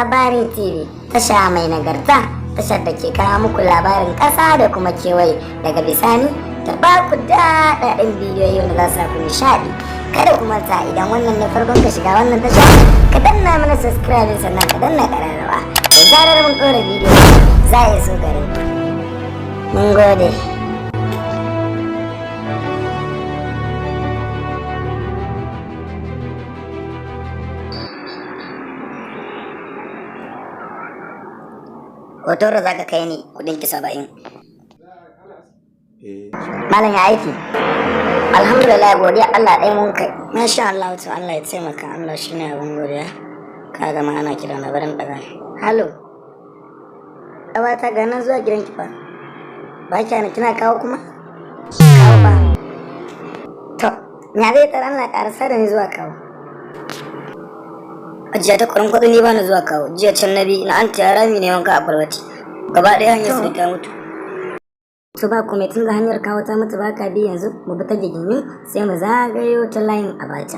Labari TV, tasha mai nagarta, tashar da ke kawo muku labarin ƙasa da kuma kewaye, daga bisani ta ba ku daɗaɗɗen bidiyoyi wanda za su sa ku nishaɗi. Kada ku manta, idan wannan ne farkon ka shiga wannan tasha, ka danna mana subscribe, sannan ka danna ƙararrawa. Da zarar mun ɗora bidiyo, za a iso gare ku. Mun gode. Hotoro, za ka kai ni kudin ki 70. Eh. Malam, ya aiki? Alhamdulillah, godiya Allah ɗaya mun kai. Masha Allah, to Allah ya taimaka, Allah shine abin godiya. Ka gama ana kira na, barin ɗaga. Halo. Ƙawata, ga nan zuwa gidanki fa. Ba kya kina kawo kuma? Kawo ba. To, ya zai tsara, Allah ƙarasa da ni zuwa kawo. Ajiya ta kurin kuɗi, ni ba ni zuwa kawo. Jiya can na bi na an tiyara mi ne wanka a kwalbati. Gaba ɗaya hanyar su ta mutu. To ba komai, tun da hanyar kawo ta mutu ba ka bi, yanzu mu bi ta Giginyu, sai mu zagayo ta layin Abacha.